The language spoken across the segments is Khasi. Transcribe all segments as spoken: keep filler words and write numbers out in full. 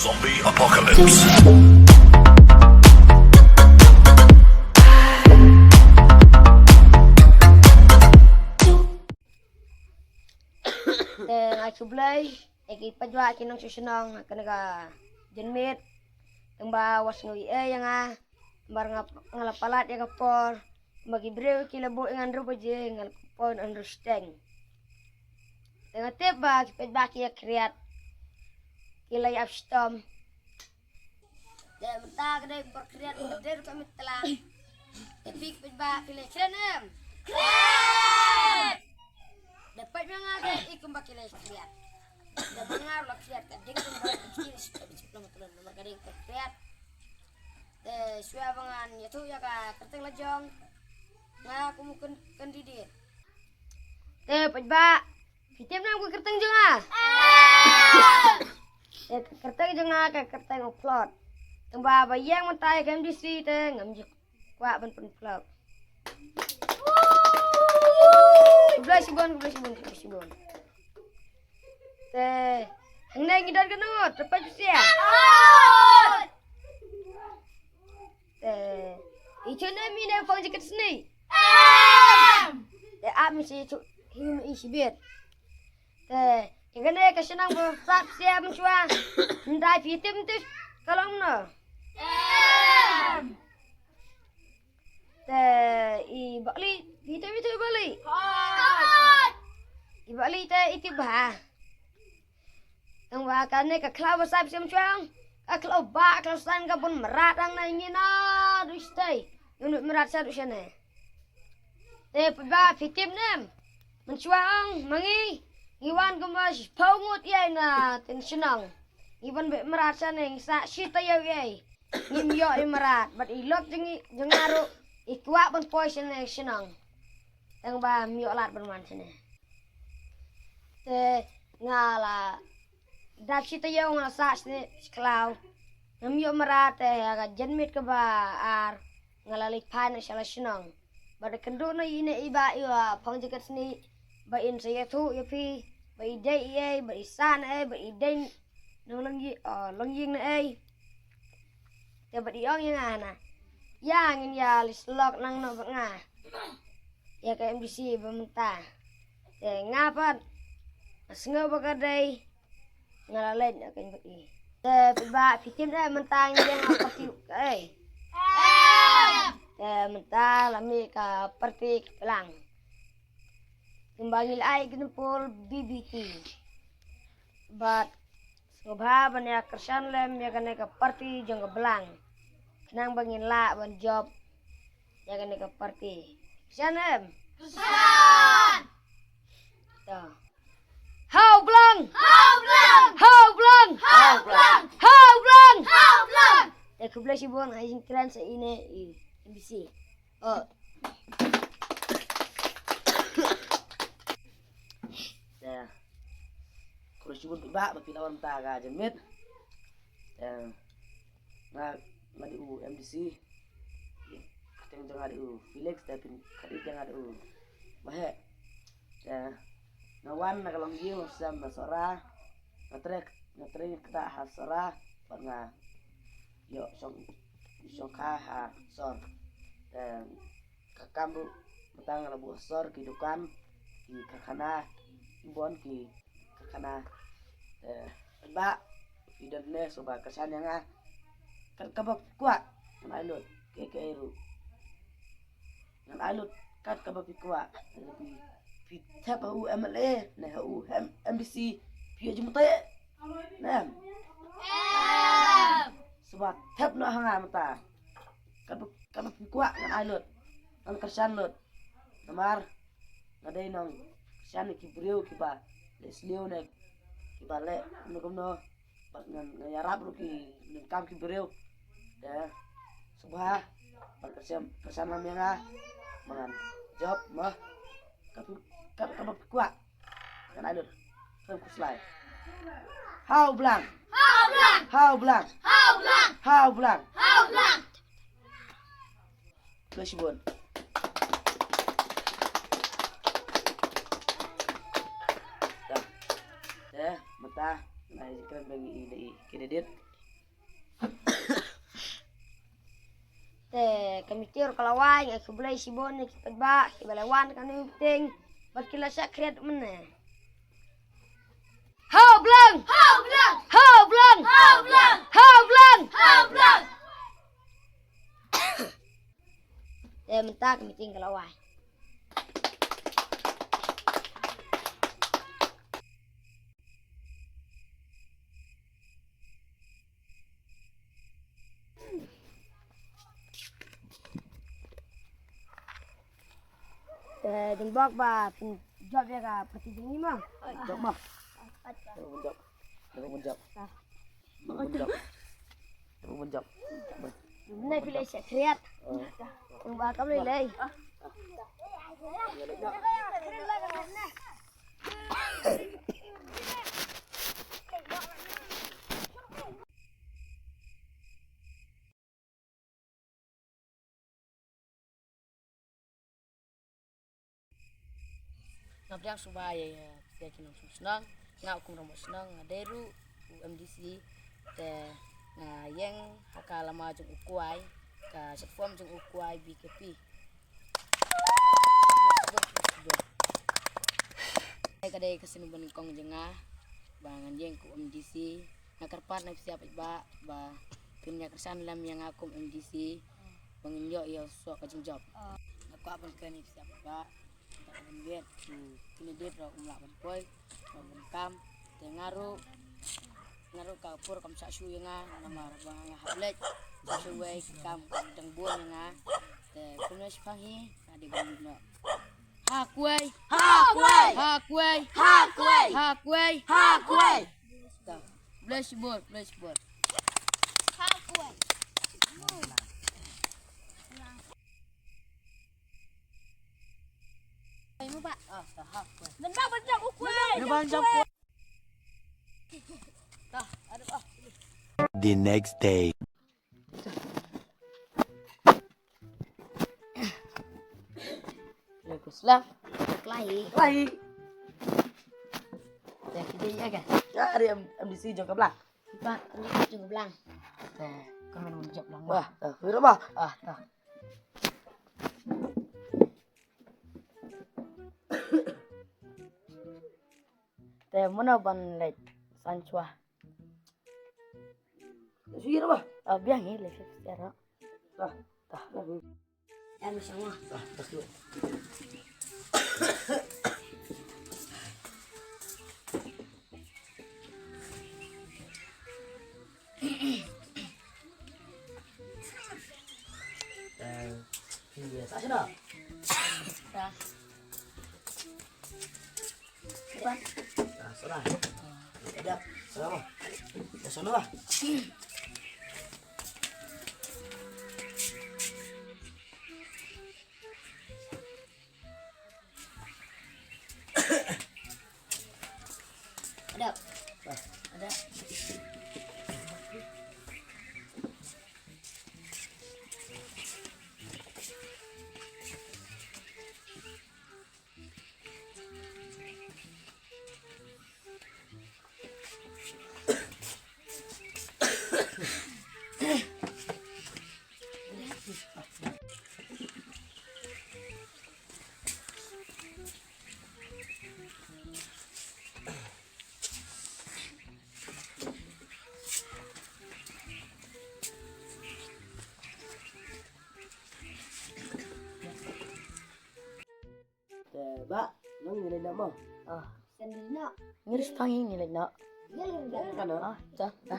Zombie Apocalypse. Te nga khublei ïa ki paidbah ki nongshong shnong ha kane ka janmiet. Tang ba wat sngew ïa nga, namar nga, nga la palat ïa ka por. Ba ki briew ki la buh ïa nga hynriew baje, nga la poi hynriew shiteng. Te nga tip ba ki paidbah ki ïa khriat, ki la ïap shitom. Te mynta ka dei por khriat, ka dei ruh ka miet tlang. Te phi ki paidbah phi la khriat ne em? Khriat! Da peit ma nga te i kumba ki la khriat. Da ma nga ruh la khriat, ka dei kumba ki la shitom, shitom, namar ka dei por khriat. Te shuwa ba ngan ïathuh ïa ka kyrteng la jong nga kum u kan-, candidate. Te paidbah, phi tip ne em ka kyrteng jong nga? Te ka kyrteng jong nga ka kyrteng u Phlot. Tang ba ba ïeng mynta ïa ka M D C te ngam ju kwah ban pynphlop. Khublei shibun, khublei shibun, khublei shibun. Te hangne ngi don kano, te peit sha. Te i chune mine phong jaket sni. Te ap mi shi chu hi mi i shibit. Te i kane ka shnong ba sap sia mynshuwa. Ndai phi tip tip ka long no. Te i Bakli, phi tip phi tip Bakli. I Bakli te i tip ba. Tang ba kane ka khlaw ba sap sia mynshuwa. Ka khlaw ba, khlaw san ka bun mrad ang na ngi na du stai. Yun mrad sa du shane. Te paidbah phi tip ne em? Mynshuwa ong ma ngi, ngi wan kumba shiphew ngut ïa na teng shnong. Ngi wan beh mrad shane, ngi sah shi taïew ïa. Ngim ïoh ïa mrad, bad i lok jong ngi, jong nga ruh i kwah ban poi shane shnong. Tang ba ym ïoh lad ban wan shane. Te nga la dap shi taïew nga la sah shane shi khlaw. Ngam ïoh mrad te ha ka janmiet kaba ar nga la leit phai na sha la shnong. Bad kynduh na ine i ba i wa phong jaket sni ba in sa ïathuh ïa phi ba i dei ei, ba i san ei, ba i dei nong long ïing, oh, long ïing na ei. Te bad i ong ïa nga na. Ïa ngin ïa leit lok nang noh bad nga. Ïa ka M D C ba mynta. Te nga pat nga sngew ba ka dei. Nga la leit na ka ïing bad i. Te paidbah phi tip ne mynta ngi ïeng ha party kaei? Te mynta la mih ka party ka Blang. Kumba ngi la ai example B B T. Bad sngewbha ban ïa kyrshan lem ïa kane ka party jong ka Blang. Khnang ba ngin lah ban jop ïa kane ka party. Kyrshan lem. Kyrshan. To. Hau Blang! Hau Blang! Hau Blang! Hau Blang! Hau Blang! Hau Blang! Te khublei shibun, ha jingkren sa ine i M D C. Oh. Te khublei shibun paidbah ba phi la wan mynta ka janmiet. Te nga, nga dei u M D C. Kyrteng jong nga dei u Felix, te phin, kyrteng jong nga dei u Maheh. Te nga wan na ka longïing longsem na Sohra. Nga trei, nga trei kata ha Sohra bad nga ïoh shong, shongkha ha sor. Te ka kam ruh mynta nga la buh ha sor ki dukan, ki karkhana, ki bun ki karkhana. Te paidbah phi don ne sngewbha kyrshan ïa nga. Kat kaba kwah ngan ai lut, kaei kaei ruh ngan ai lut kat kaba phi kwah. Phi, phi thep ha u M L A ne ha u M-, M D C, phi ïoh jingmyntoi ne em? Sngewbha thep noh ha nga mynta. Kat ba, kat ba phi kwah ngan ai lut, ngan kyrshan lut. Namar nga dei nongkyrshan ïa ki briew kiba leh sliew ne kiba leh kumno kumno. Bad ngan, ngan ïarap ruh ki, ngan kam ki briew. Te sngewbha ban kyrshan, kyrshan lam ïa nga ba ngan jop mo. Kat, kat, kat ba phi kwah ngan ai lut. Khlem khuslai. Hau Blang! Hau Blang! Hau Blang! Hau Blang! Hau Blang! Hau Blang! Khublei shibun. Te mynta nga ïa kren ba ngi i dei i candidate Ka meeting ruh ka la wai, nga ai khublei shibun ïa ki paidbah kiba la wan kane ka meeting bad ki la shah khriat mynne. Ho Blang! Ho Blang! Ho Blang! Ho Blang! Ho Blang! Ho Blang! Te mynta ka meeting ka la wai. Te jingbok ba pynjop ïa ka party jong ngi ma. Jop ma. Jop, jop. Jop, jop. Jop, jop. Jop, jop. Mynne phi leit shah khriat. Ba kam lei lei. Nga pdiang sngewbha ïa, ïa, ïa ki nongshong shnong, nga u kum rangbah shnong, nga dei ruh u M D C, te nga ïeng ha ka lama jong u Kwai, ka short form jong u Kwai B K P. Ka dei ka sien ba nyngkong jong nga ba ngan ïeng kum M D C. Nga kyrpad na phi ïa paidbah ba phin ïa kyrshan lem ïa nga kum M D C ba ngin ïoh ïa u soh ka jingjop. Nga kwah ban kren ïa phi ïa paidbah. Nga kwah ban wet u candidate ruh um lah ban poi, ruh ban kam. Te nga ruh, nga ruh ka por kam shah shu ïa nga namar ba nga hap leit sha wei ki kam dang bun ïa nga. Te kumne shaphang hi nga dei ban leit noh. Ha Kwai. Ha Kwai. Ha Kwai. Ha Kwai. Ha Kwai. Ha Kwai. Bless you, boy. Bless you, boy. Ha Kwai. Ai, mo ba? Ah, ha Kwai. Nang ba ban jam u Kwai. Nang ba ban jam Kwai. Dah, aduh, ah. The next day. Waalaikumsalam. Klahi. Klahi. Ya, kita iya kan? Ya, ada M-, M D C jong ka Blang. Ba, M D C jong ka Blang. Eh, kami nang jop Blang. Wah, eh, wira bah. Ah, dah. Te mano ban leit san chwa. Shu ïa ba? Ah, biang hi le shu ïa. Tah, tah. Em sama. Tah, tah. Eh, iya, tak sih dah. Dah. Bukan. Nah, sana. Ada, sana mah. Ya, sana lah. Ada. Ada. Te ba, nang ngi leit noh mo. Ah. Ngi rus pang ngi leit noh. Ngi leit noh. Ah, ta, ta.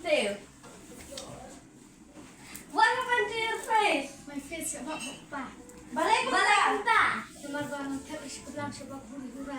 What happened to your face? My face shapoh ba. Balei kumta? Balei kumta? Namar ba nga thep ïa shi keplang shapoh buri bura.